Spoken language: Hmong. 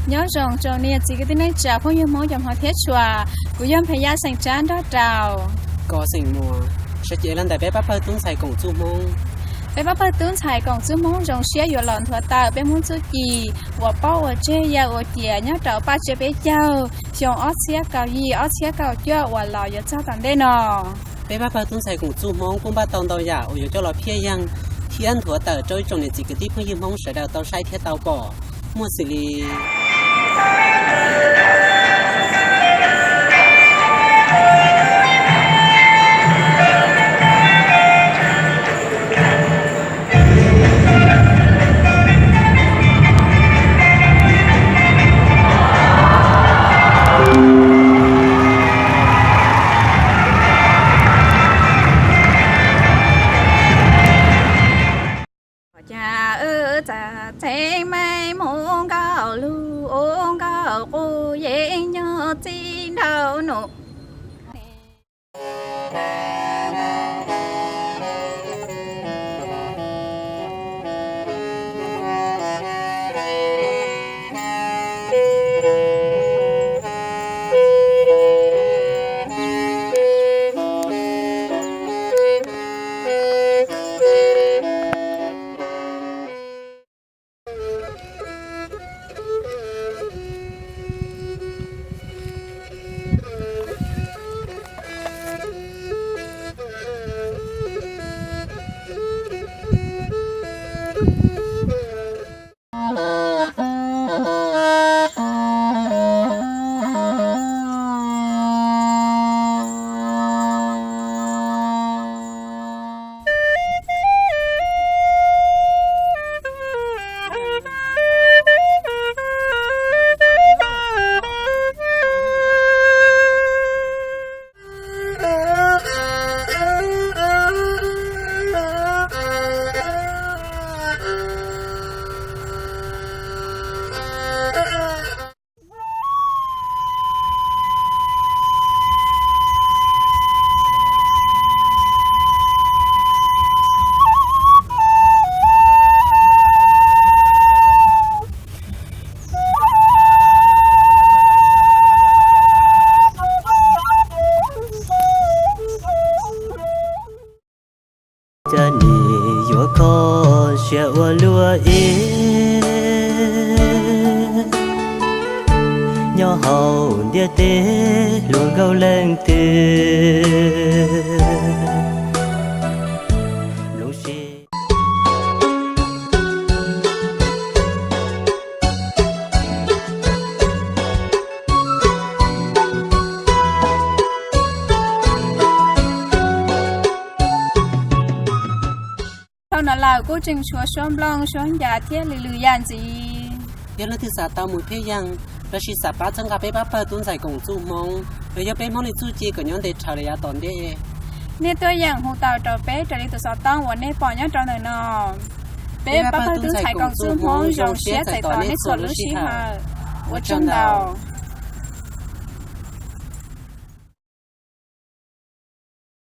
Nyob zoo tsoom niam txiv kwv tij neej tsa phooj ywg Hmoob cov hmov thiab tshua, kuv yog Nphas Yaj xeem Tsab nrog rau Kos xeem Muas, sawv cev los ntawm peb pab pawg tub ntxhais koom txuj Hmoob. Peb pab pawg tub ntxhais koom txuj Hmoob zoo siab yuav los nthuav tawm peb Hmoob txuj ci uas paub ua tseg yawg ua ciav nyob rau paj tsiab peb caug xyoo ob txhiab kaum yim ob txhiab kaum cuaj uas los yuav txog tom ntej no. Peb pab pawg tub ntxhais koom txuj Hmoob kuj npaj tau ntau yam uas yuav coj los phiaj yeeg thiab nthuav tawm rau ib tsoom niam txiv kwv tij phooj ywg Hmoob sawv daws tau saib thiab tau pom, muaj xws li Cas wb txawm txheeb meej mus nkaum lug ua nkaum qub yeej nyuag txij nraum nus. Cas nim yuav kho siab ua luaj ib, nyob hauv ntiaj teb hluas nkauj leej twg zoo siab. Thaum no lawm kuj tseem tshuav suab nplooj suab ncas thiab lwm lwm yam ntxiv. Yog leej twg xav tau mus phiaj yeeg lossis xav pab txhawb nqa peb pab pawg tub ntxhais koom txuj Hmoob los yog peb Hmoob li txuj ci kom nyob ntev dhawv li yav tom ntej, nej tuaj yeem hu tau rau peb raws li tus xov tooj uas nej pom nyob rau ntawm no. Peb pab pawg tub ntxhais koom txuj Hmoob zoo siab txais tos nej txhua lub sij hawm. Ua tsaug ntau.